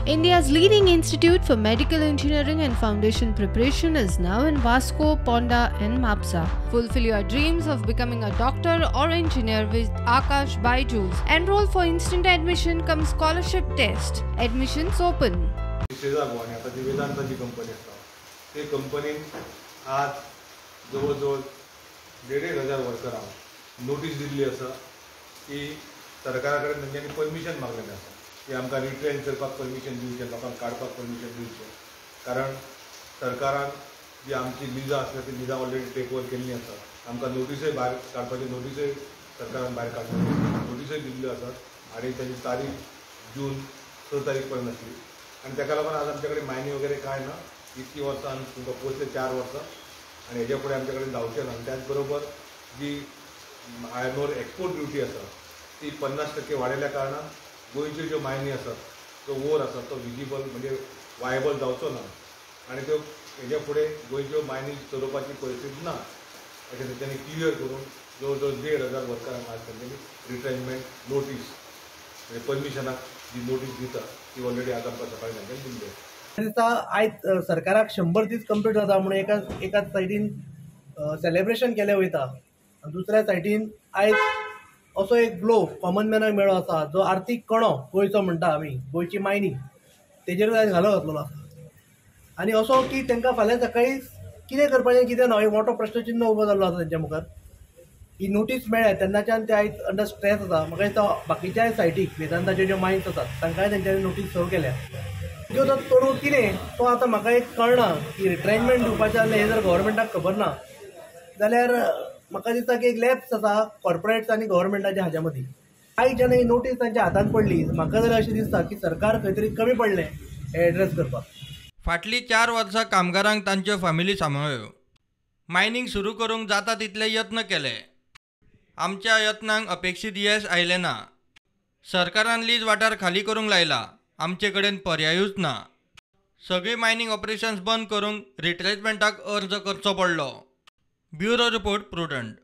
India's leading institute for medical engineering and foundation preparation is now in Vasco, Ponda and Mapsa. Fulfill your dreams of becoming a doctor or engineer with Aakash Byju's. Enroll for instant admission cum scholarship test. Admissions open. आणि आता जी वेदांताची company आसा ते कंपनीन आज जवळ जवळ 1500 वर्करांक notice दिल्ली आसा की सरकारा कडेन तेंच्यांनी परमिशन मागलेलें आसा की आमकां रिट्रेन करपाक परमिशन दिवचें, लोकांक काडपाक परमिशन दिवचें, कारण सरकारान जी आमची लिजां आसल्या ती लिजां ऑलरेडी टेक ओवर केल्ली आसा. आमकां नोटीसय भायर काडपाची नोटीसय सरकारान भायर काडलेली नोटीसय दिल्ल्यो आसात आनी ताची तारीख जून 6 तारीख पर्यंत आसली आनी ताका लागून आज आमचे कडेन मायनी वगैरे कांय ना. इतकी वर्सां आमी तुमकां पोसले 4 वर्सां आनी हेज्या फुडें आमचे कडेन जावचें ना. आनी त्याच बरोबर जी आयर्न ओर एक्सपोर्ट ड्युटी आसा ती 50% वाडयल्या कारणान गोंयच्यो ज्यो मायनी आसात, जो ओर आसा तो विजिबल म्हणजे वायबल जावचो ना आनी त्यो हेज्या फुडें गोंयच्यो मायनी चलोवपाची परिस्थिती ना अशें तेंच्यांनी क्लियर करून जवळ जवळ 1500 वर्करांक आज तेंच्यांनी रिट्रेंचमेंट नोटीस म्हणजे परमिशनाक जी नोटीस दिता ती ऑलरेडी आज आमकां सकाळी तेंच्यांनी दिल्ली आसा. दिसता आयज सरकाराक 100 दीस कंप्लीट जाता म्हणून एका सायडीन सेलेब्रेशन केलें वयता आनी दुसऱ्या सायडीन आयज असो एक ब्लो कॉमन मॅनाक मेळो आसा जो आर्थीक कणो गोंयचो म्हणटा आमी, गोंयची मायनी तेजेर आयज घालो घातलेलो आसा. आनी असो की तांकां फाल्यां सकाळी कितें करपाचें कितें ना हो मोठो प्रश्नचिन्न उबो जाल्लो आसा तेंच्या मुखार. ही नोटीस मेळ्ळ्या तेन्नाच्यान ते आयज अंडर स्ट्रेस आसा. म्हाका दिसता बाकीच्याय सायटीक वेदांताच्यो ज्यो मायन्स आसात तांकांय तेंच्यांनी नोटीस सर्व केल्या. त्यो तोडू कितें तो आतां म्हाका एक कळना की रिट्रेंचमेंट दिवपाचें जाल्यार हें जर गव्हर्मेंटाक खबर ना जाल्यार म्हाका दिसता की एक लॅप्स आसा कॉर्पोरेट्स आनी गव्हर्मेंटाच्या हाज्या मदीं. आयज जेन्ना ही नोटीस तांच्या हातान पडली म्हाका जाल्यार अशें दिसता की सरकार खंय तरी कमी पडलें हें एड्रेस करपाक. फाटलीं 4 वर्सां कामगारांक तांच्यो फॅमिली सांबाळ्ळ्यो. मायनींग सुरू करूंक जाता तितले यत्न केले. आमच्या यत्नांक अपेक्षीत येस आयलें ना. सरकारान लीज वाठार खाली करूंक लायला. आमचे कडेन पर्यायूच ना. सगळीं मायनींग ऑपरेशन्स बंद करूंक रिट्रेंचमेंटाक अर्ज करचो पडलो. Bureau report, Prudent.